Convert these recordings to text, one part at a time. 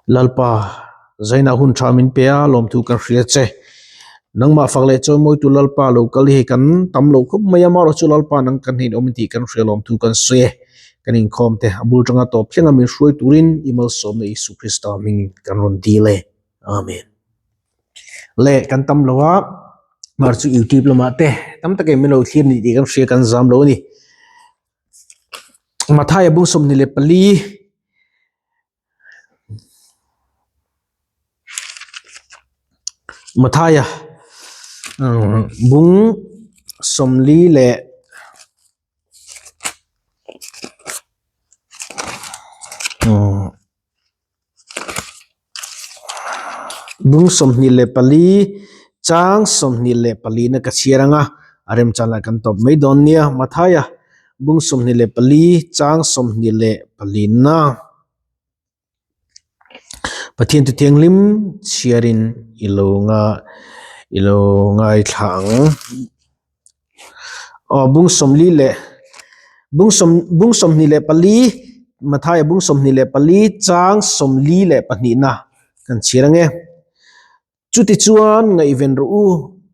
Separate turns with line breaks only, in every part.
Lalpa, Zaina hun tha min pe a, lawmthu kan hria che. Nangmah fak leh chawimawitu Lalpa lo kal hi kan tam lo khawp mai a, amaherawhchu chu Lalpa nang kan hnen awm tih kan hria lawmthu kan sawi e. Kan inkhawm te a bul tanga tawp thlenga min hruai turin i malsawmna Isu Krista hmingin kan rawn dil e. Amen. Le kan tam lo a, mar chu YouTube lamah te tam takin min lo thlir ni tih kan hria kan zam lo a ni. Mathaia bung 24 Mathaia bung 40 leh Bung 24 chang 24 na ka chhiar anga a remchan lah kan tawp mai dawn nia. Mathaia bung 24 chang 24 na Pathian chu thianghlim chhiarin i lo nga i lo ngaithla ang. Aw bung 40 leh bung sawm bung 24 Mathaia bung 24 chang 42 na kan chhiar ang e. Chutichuan ngaihven rawh u,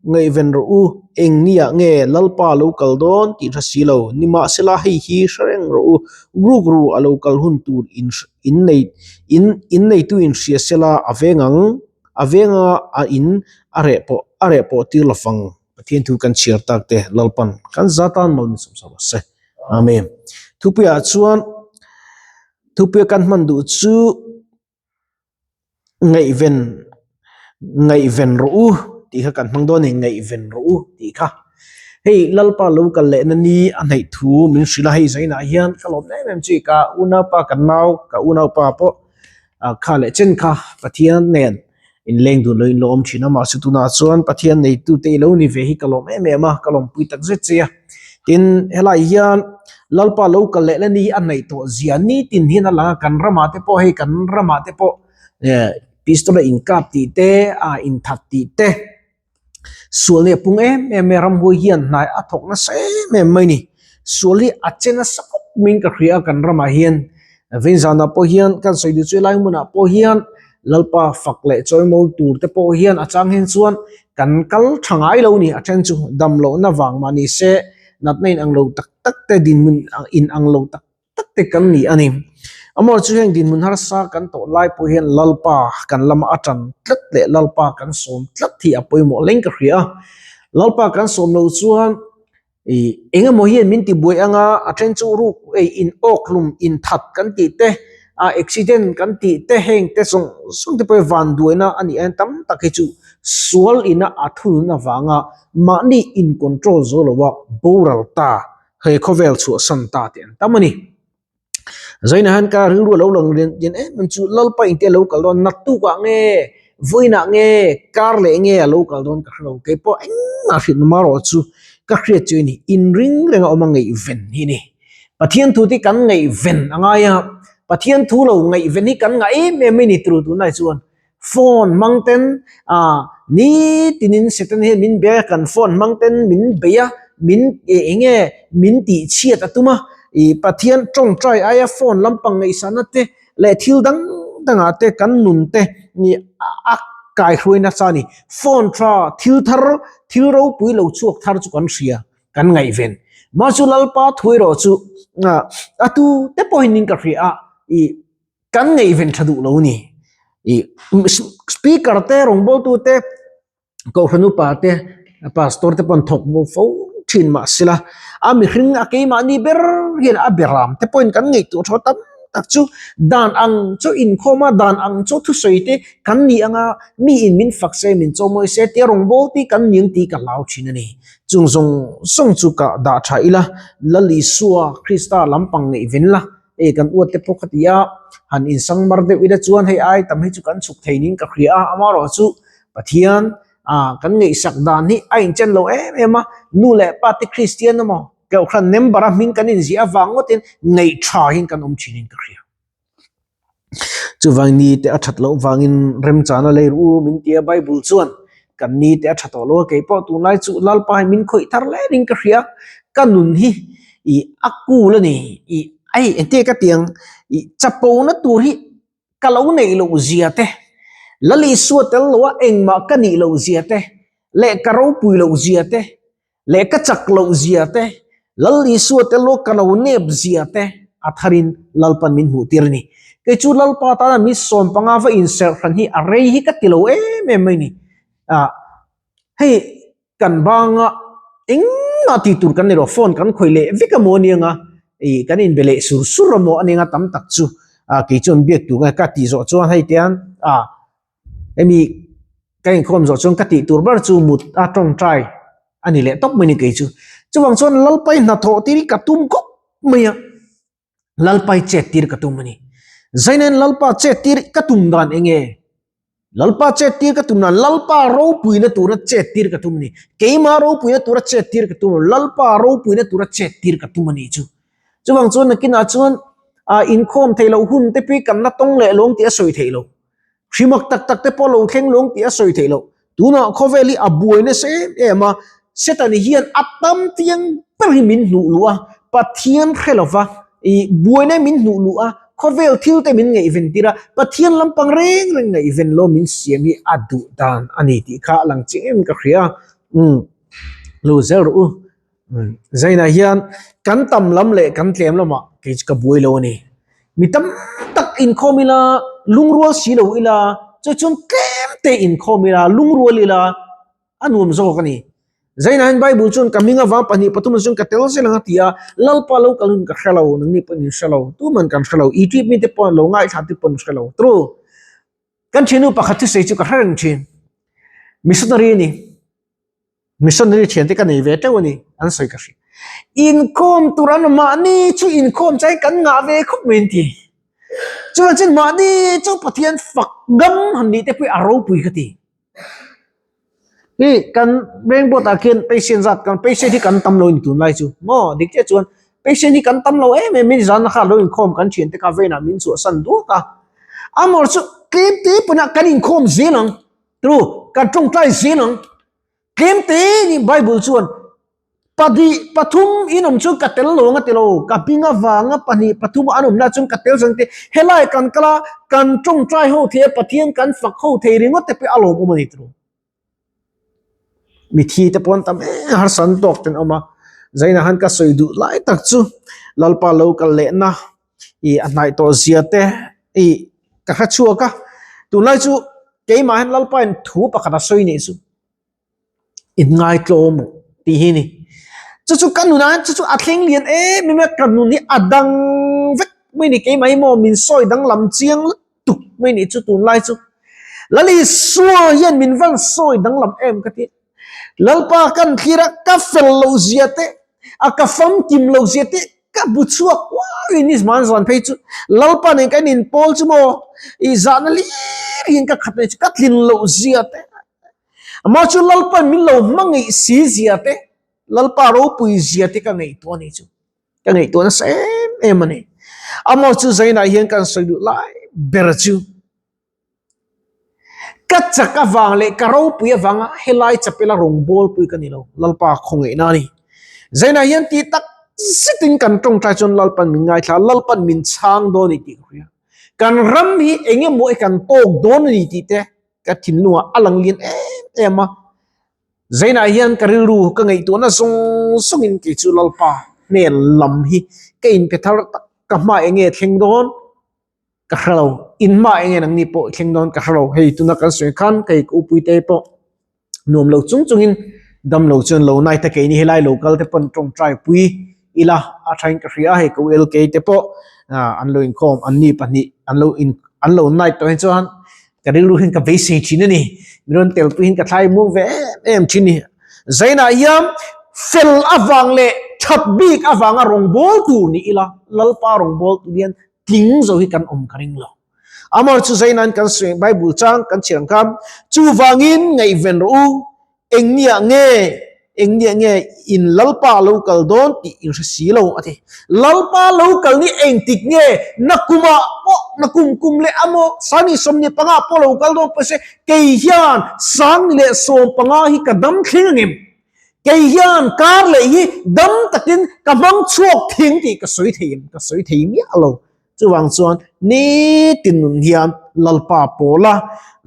ngaihven rawh u, eng niah nge Lalpa lo kal dawn tih hre si lo. Nimahsela hei hi hre reng rawh u, rukru a lo kal hun tur in in nei in in neitu in hria sela a veng ang, a venga a in a reh pawh a reh pawh tir lo fang. Pathian thu kan chhiar tak te Lalpan kan za tan mal min sawmsak rawh se. Amen. Thupuiah chuan thupuia kan hman duh chu Ngaihven ngaihven rawh u tih kha kan hmang dawn a ni ngaihven rawh u tih kha hei Lalpa lo kal leh na ni a hnaih thu min hrilh a hei zainah hian ka lawm em em chi ka unaupa ka nau ka unaupa pawh ah kha leh chen kha Pathian nen inleng dun lo in lo awm thin a mahse tunah chuan Pathian neitute i lo ni ve hi ka lawm em em a ka lawmpui tak zet che a tin helai hian Lalpa lo kal leh la ni a hnaih tawh zia nitin hian a lang a kan ramah te pawh hei kan ramah te pawh eh pistol a inkap tih te a inthat tih te sual hi a pung em em mai a ramhuai hian hnai a thawk nasa em em mai a ni sual hi a che nasa khawp maiin ka hria a kan ramah hian Veinzanah pawh hian kan sawi duh chu helai hmunah pawh hian Lalpa fak leh chawimawi tur te pawh hian a chang hian chuan kan kal tha ngai lo a ni a then chu dam lohna vang mah ni se natna in ang lo tak tak te dinhmun in ang lo tak tak te kan ni a ni. Amaherawhchu chu heng dinhmun harsa kan tawh lai pawh hian Lalpa kan lama a tan tlat leh Lalpa kan sawm tlat hi a pawimawh leng ka hria a. Lalpa kan sawm loh chuan Ih eng emaw hian min ti buai anga a then chu ruk ei in awk hlum in that kan tih te ah accident kan tih te heng te zawng zawng te pawh hi van duaina a nih ang tam tak hi chu sual ina a thunun avanga mahni in control zo lo a boral ta he khawvel chhuahsan ta tih an tam a ni. Zainah hian ka rilru a lo lang lian lian em em chu Lalpa in te a lo kal dawn naktukah nge vawiinah nge kar leh nge a lo kal dawn ka hre lo keipawh engmah hriat nawm erawh chu ka hriat chu a ni inring reng a awm a ngaihven hi a ni Pathian thu te kan ngaihven a ngai a Pathian thu lo ngaihven hi kan ngah em em mai a ni turu tunlai chuan. Phone hmang ten ah nitinin Satan hian min bei a, kan phone hmang ten min bei a, min eng nge min tih chhiat a tum a, ih Pathian tawngtai aia phone lampang ngaihsahna te leh thil dang dangah te kan nun te ih a kaihruai nasa a ni. Phone tha thil thar thil ropui lo chhuak thar chu kan hria kan ngaihven. Mahse Lalpa thu erawh chu a tu te pawhin in ka hria a ih. Kan ngaihven tha duh lo ni. Ih speaker te rawngbawltu te kohhran upa te pastor te pawh an thawk bo fo thin mah sela a mihring a keimahni ber hian a beram te pawhin kan ngaihtuah tha tam tak chu dan ang chu inkhawm a dan ang chu thusawi te kan ni anga mi in min fak se min chawmawi se tia rawngbâwl te kan ni ang tih ka hlau thin a ni. Chung zawng zawng chu ka dah tha ila Lal Isua Krista lampang ngaihven la. Hei kan uat te pawh ka ti a, han insang mar deuh ila chuan hei ai tam hi chu kan chhuk thei niin ka hria a, amaherawh chu Pathian ah kan ngaihsak dan hi a inchen lo em em a, nu leh pa te Kristian emaw Kohhran member a hming kan inziah avang ngawtin ngaih tha hian kan awm thin in ka hria. Chuvang ni te a that loh vangin remchana lei ru min tia Bible chuan kan ni te a tha tawh lo a, keipawh tunlai chu Lalpa hi min khawih thar hle ding ka hria, ka nun hi ih a cool a ni ih hei engtiang ka tiang ih chapo na tur hi. ka lo neih loh zia te, Lal Isua tel loa engmah ka nih loh zia te, leh ka ropui loh zia te, leh ka chak loh zia te, Lal Isua tel loa ka lo nep zia te a tharin Lalpan min hmuh tir a ni. Kei chu Lalpa tana mi sawmpanga va inserh hran hi a rei hi ka ti lo em em mai ni. Ah, hei kan banga engmah tih tur kan nei lo, phone kan khawih leh vek amaw a nia ih kan inbe leh sur sur amaw a nia tam tak chu ah kei chuan biak tur ka tih zawh chuan hei tian ah hemi ka inkhawm zawh chuan ka tih tur ber chu mut a tawngtai a ni leh tawp mai ni kei chu chuvang chuan Lalpai hnathawh tir hi ka tum khawp mai a. Lalpai chet tir ka tum a ni. Zainen Lalpa chet tir ka tum dan eng nge? Lalpa chet tir ka tum dan Lalpa ropuina tura chet tir ka tum a ni. Keima ropuina tura chet tir ka tum lo, Lalpa ropuina tura chet tir ka tum a ni chu. Chuvang chuan nakinah chuan ah inkhawm theih loh hun te pawh kan la tawng leh lawng tih a sawi theih loh. Hrimak tak tak te pawh lo thleng lawng tih a sawi theih loh. Tunah khawvel hi a buai nasa em em a, Satan hian a tam tiang ber hi min hnuh luh a, Pathian hre lova ih buaina min hnuh luh a, khawvel thil te min ngaihven tir a, Pathian lampang reng reng ngaihven lo min siam hi a duh dan a ni tih kha a lang chiang em ka hria. Umm lo zel rawh u. Zainah hian kan tam lam leh kan tlem lamah kei chu ka buai lo a ni. Mi tam tak inkhawm ila, lungrual si lo ila, chu chuan tlem te inkhawm ila, lungrual ila a nuam zawk a ni. Zainah hian Bible chuan ka hming avang pahnih pathum ah chuan ka tel zel ang a ti a, Lalpa lo kal hun ka hre lo, nangni pawhin in hre lo, tuman kan hre lo, YouTube mite pawh lo ngaithla te pawh an hre lo. True. Kan thiannu pakhat thusawi chu ka hre reng thin. Missionary a ni. Missionary thiante ka nei ve teuh a ni, an sawi ka hria. Inkhawm tur an awm, mahni chu inkhawm chai kan ngah ve khawp mai an ti. Chuan chuan mahni chu Pathian fak ngam han nih te pawh hi a ropui ka ti. Hi kan rainbow ah khian patient zat kan patient hi kan tam lo a ni tunlai chu maw dik chiah chuan patient hi kan tam lo em em in zan kha lo inkhawm kan thiante kha vein ah min chhuahsan duak a. Amor chu tlem te pawnah kan inkhawm zel ang. True, kan tawngtai zel ang. Tlem te ni Bible chuan pahnih pathum in awm chuan ka tel lo ang a ti lo. Ka hming avanga pahnih pathum an awmna chuan ka tel zawng te helai kan kal a, kan tawngtai ho thei a, Pathian kan fak ho thei ringawt te pawh a lawmawm a ni true. Mithi te pawh an tam em harsa an tawk ten awm a. Zainah khan ka sawi duh lai tak chu Lalpa lo kal lehna ih a hnaih tawh zia te ih ka hre chhuak a tunlai chu keimah hian Lalpa in thu pakhat a sawi nih chu inngai tlawm rawh tih hi a ni chu chu ka nunah hian chu chu a thleng lian em em a ka nun hi a dang vek mai a ni keimah hi maw min sawi danglam chiang lutuk mai a nih chu tunlai chu Lalisua hian min van sawi danglam em ka ti Lalpa kan thlir a ka fel loh zia te a ka famkim loh zia te ka bu chhuak uar in Ismail zan phei chu Lalpa nen kan in pawl chu maw i zahna lir in ka khat nei chu ka tlin loh zia te amah chu Lalpa min lo hmangaih si zia te Lalpa ropui zia te ka ngaihtuah a ni chu ka ngaihtuah nasa em em a ni amah chu zainah hian kan sawi duh lai ber chu Ka chak avang leh ka ropui avanga helai chapela rawngbawlpui ka ni lo, Lalpa khawngaihna a ni. Zainah hian tih tak zetin kan tawngtai chuan Lalpan min ngaithla a, Lalpan min chhang dawn a ni tih ka hria. Kan ram hi eng emaw i kan tawk dawn a ni tih te ka thinlungah a lang lian em em a. Zainah hian ka rilru ka ngaihtuahna zawng zawngin kei chu Lalpa hmel lam hi ka inpe thar tak, ka hma eng nge thleng dawn? Ka hre lo, in hma eng nge nangni pawh thleng dawn ka hre lo, hei tuna kan sawi khan kei ka upui te pawh nuam lo chung chungin dam lo chuan lo nai ta keini helai lo kal te pawn tawngtai pui ila a thain ka hria a, hei ka ULK te pawh an lo inkhawm an ni pahnih an lo in an lo night tawh hi chuan ka rilru hian ka beisei thin a ni, mi rawn tel pui hian ka thlai muang ve em em thin a ni. Zainah hian fel avang leh that bik avanga rawngbâwl tur ni ila Lalpa rawngbâwl tur hian tling zo hi kan awm ka ring lo. Amor chu Zainan kan sawi Bible chang kan chhiar ang kha, chuvangin ngaihven rawh u, eng nia nge, eng nia nge in Lalpa lo kal dawn tih in hre si lo a ti. Lalpa lo kal ni engtik nge nakumah pawh, nakum kum leh amaw sangni 15 pawh lo kal dawn pawh se, kei hian sangni leh 15 hi ka dam thleng angem? Kei hian kar leh hi dam takin ka hmang chhuak thing tih ka sawi thei em? Ka sawi thei miah lo. Chuvang chuan nitin nun hian Lalpa pawla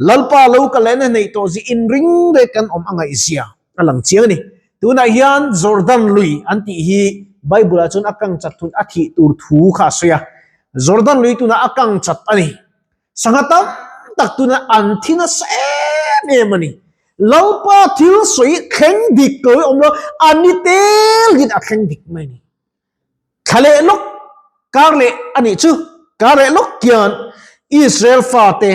Lalpa lo kal lehna neih tawh zia inring rek kan awm a ngaihzia a lang chiang a ni. Tunah hian Jordan lui an tih hi Bible ah chuan a kang chat thun a thih tur thu kha a sawi a. Jordan lui tunah a kang chat a ni. Sangha tam tak tunah an thi nasa em em a ni. Lalpa thil sawi thleng dik lo hi awm lo, a ni telin a thleng dik mai a ni. Thla leh lawk kar leh a nih chu, kar leh lawk hian Israel fate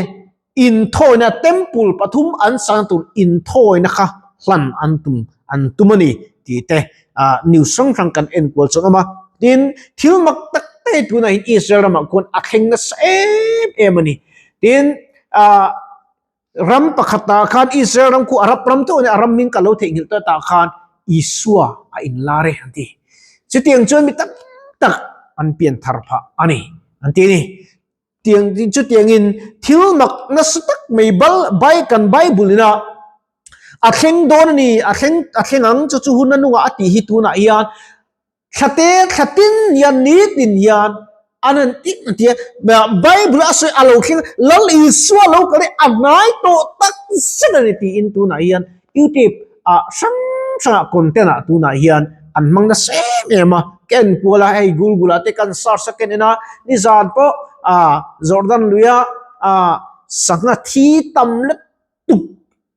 inthawina temple pathum an sang tur inthawina kha hlan an tum an tum a ni tih te news hrang hrang kan en kual chuan awm a. Tin, thil mak tak tak hi tunah hian Israel ramah khuan a thleng nasa em em a ni. Tin, Ram pakhatah khan Israel ram khu Arab ram teuh a nia, a ram hming ka lo theihnghilh tawh tah khan Isua a inlar e an ti. Chutiang chuan mi tam tak an pian thar phah a ni an ti a ni. Tiang chutiangin thil mak nasa tak mai bal bai kan Bible ina a thleng dawn a ni, a thleng a thleng ang chu chu hun a nungah a tih hi tunah hian Thlate thlatin hian nitin hian an han tih an ti a, Bible a sawi a lo thleng Lal Isua lo kal hi a hnai tawh tak zet a ni tiin tunah hian YouTube ah hrang hrangah content ah tunah hian an hmang nasa em em a, ka en kual a hei Google ah te kan search a ka en en a, nizan pawh ah Jordan luia ah sangha thi tam let tuk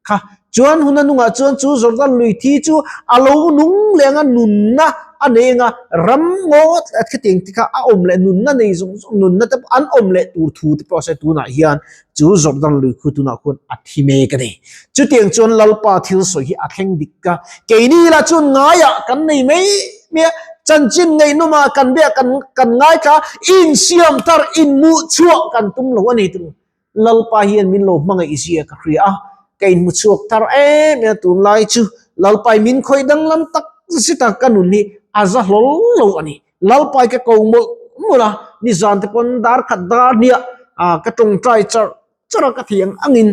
kha. Chuan hun a nungah chuan chu Jordan lui thi chu a lo nung leh anga nunna a nei anga ram ngaw khitiang te kha a awm leh nunna nei zawng zawng nunna te pawh an awm leh tur thu te pawh a sawi tunah hian chu Jordan lui khu tunah khuan a thi mek a ni. Chutiang chuan Lalpa thil sawi hi a thleng dik a, keini lah chuan ngaiah kan nei mai mai a, chanchin ngaihnawmah kan bia kan kan ngaithla insiam thar inhmuh chhuah kan tum lo a ni tur. Lalpa hian min lo hmangaih zia ka hria a, ka inhmu chhuak thar em em a, tunlai chu Lalpai min khawih danglam tak zet a, ka nun hi a za hlawl lo a ni. Lalpai ka ko mawlh mawlh a, nizan te pawn dar khat dar hniah ka tawngtai char char a, ka thei ang angin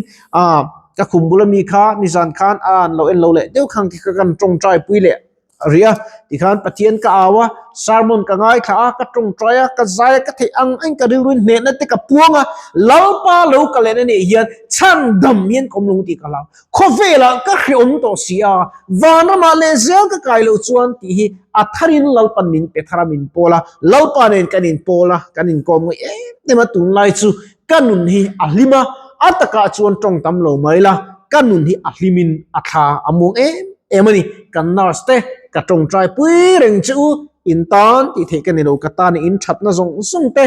ka khum bula mi kha nizan khan a an lo en lo leh deuh khang khi ka kan tawngtai pui leh a ri a, tikhan Pathian ka au a, sermon ka ngaithla a, ka tawngtai a, ka zai a, ka theih ang ang ka rilruin hnehna te ka puang a, Lalpa lo ka len a nih hian chhandam hian ka awm lo tih ka hlau. Khawvelah ka hreawm tawh si a, vanramah leh zel ka kai loh chuan tih hi a tharin Lalpan min pe thar a, min pawl a, Lalpa nen kan inpawl a, kan inkawm ngaih em em a, tunlai chu ka nun hi a hlim a, a takah chuan tawng tam lo mai la, ka nun hi a hlimin a thla a muang em em a ni. Kan nurse te ka tawngtai pui reng che u, in tan tih theih ka ni lo, ka tan in thatna zawng zawng te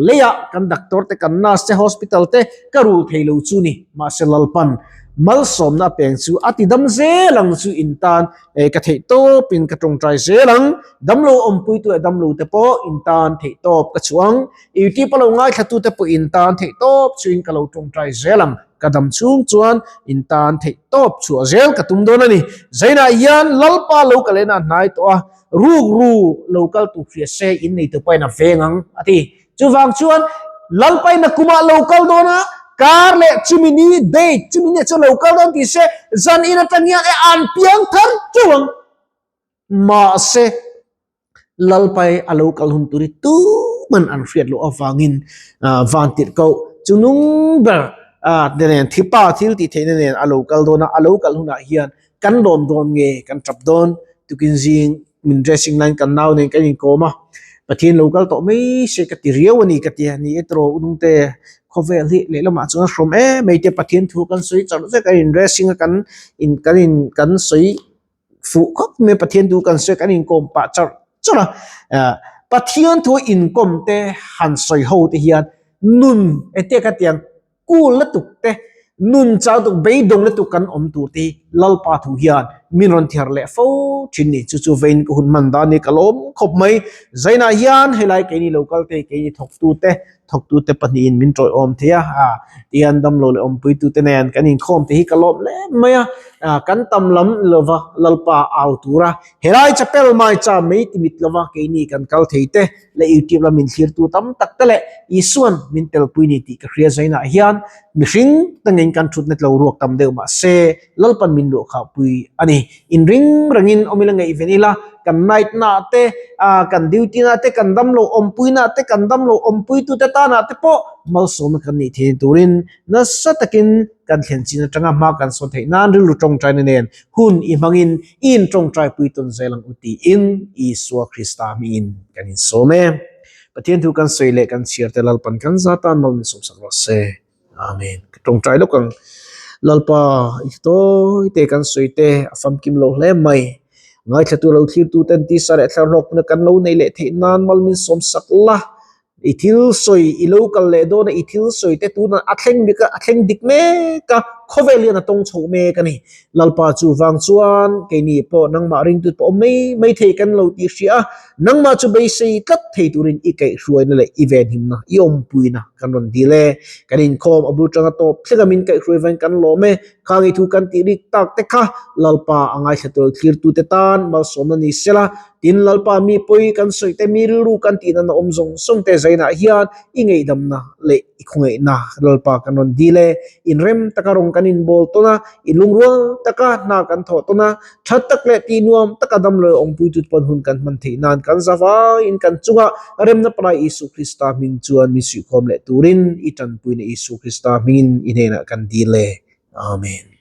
leiah kan doctor te, kan nurse te, hospital te ka rul thei lo chu ni. Mahse Lalpan malsawmna a peng chu a ti dam zel ang chu in tan ka theih tawpin ka tawngtai zel ang, damlo awmpuitu leh damlo te pawh in tan theih tawp ka chuang. YouTube a lo ngaithla tute pawh in tan theih tawp chuin ka lo tawngtai zel ang. Ka dam chhung chuan in tan theih tawp chhuah zel ka tum dawn a ni. Zainah hian Lalpa lo ka lehna a hnai tawh a, rukru lo kal tur hria se in nei tu pawhin a veng ang a ti. Chuvang chuan Lalpa in a kumah lo kal dawn a, kar leh chumi ni date chumi ni ah chuan lo kal dawn tih se zan in atang hian e an piang thar teuh ang. Mahse. Lalpai a lo kal hun tur hi tuman an hriat loh avangin van tirh koh chu nung ber te nen thipa thil tih theihna nen a lo kal dawn a, a lo kal hunah hian kan lawm dawn nge kan tap dawn tukin zing min dressing laiin kan nau nen kan inkawm a, Pathian lo kal tawh mai se ka ti riau a ni ka ti a, ni e tawh unungte khawvel hi lehlamah chuan a hrawm em mai te Pathian thu kan sawi char zek a in dressing a kan in kan in kan sawi. fuh khawp mai Pathian thu kan sawi kan inkawm pah char char a ah Pathian thu inkawm te han sawi ho te hian nun ete ka tiang cool lutuk te nun chau tuk beidawng lutuk kan awm tur te hi Lalpa thu hian min rawn thiar leh fo thin ni chu chu vein ka hun hman dan hi ka lawm khawp mai zainah hian helai keini lo kal te keini thawktu te thawktute pahnihin min tawiawm thei a, ah tihian damlo leh awmpuitute nen kan inkhawm te hi ka lawm hle mai a, ah kan tam lam lova Lalpa au tura helai chapel maicha mei ti mit lova keini kan kal thei te leh YouTube lam min thlirtu tam tak te leh Isuan min telpui ni tih ka hria zainah hian mihring tangin kan thutna tlo ruak tam deuh mahse Lalpan min luahkhahpui a ni. Inring rengin awm ila ngaihven ila. Kan night naah te, kan duty naah te, kan damlo awmpui naah te, kan damlo awmpuitute tanah te pawh malsawmna kan nih theihna turin nasa takin kan thlen chin atanga hma kan sawn theih nan rilru tawngtaina nen hun i hmangin i intawngtaipui tawn zel ang u tiin Isua Krista hmingin kan insawm e. Pathian thu kan sawi leh kan chhiar te Lalpan kan za tan mal min sawmsak rawh se. Amen. Ka tawngtai lawk ang. Lalpa i tawi te kan sawi te a famkim lo hle mai. Ngaithlatu lo thlirtu ten tisa leh thlar hlawkna kan lo nei leh theih nan mal min sawmsak la. I thil sawi i lo kal leh dawn a, i thil sawi te tunah a thleng dik a, a thleng dik mek a, khawvel hian a tawng chhoh mek a ni. Lalpa chu vang chuan keini pawh nangmah ringtut pawh awm mai mai thei kan lo tih hria a, nangmah chu beisei tlat thei turin i kaihhruaina leh i venhimna, i awmpuina kan rawn dil e. Kan inkhawm a bul tanga tawp thleng a min kaihhruai vain kan lawm e. Khang i thu kan tih rik tak te kha Lalpa a ngaithla tur thlirtute tan malsawmna ni sela, Tin, Lalpa mi pawi kan sawi te, mi rilru kan tih nana awm zawng zawng te zainah hian i ngeihdamna leh i khawngaihna Lalpa kan rawn dil e. Inrem taka rawng kan inbawl tawn a, i lungrual taka hna kan thawh tawn a, tha tak leh tih nuam taka damlo awmpui tut pawn hun kan hman theih nan kan za vaiin kan chunga remna palai Isu Krista hming chuan min suihkhawm leh turin i tanpuina Isu Krista hmingin i hnenah kan dil e. Amen.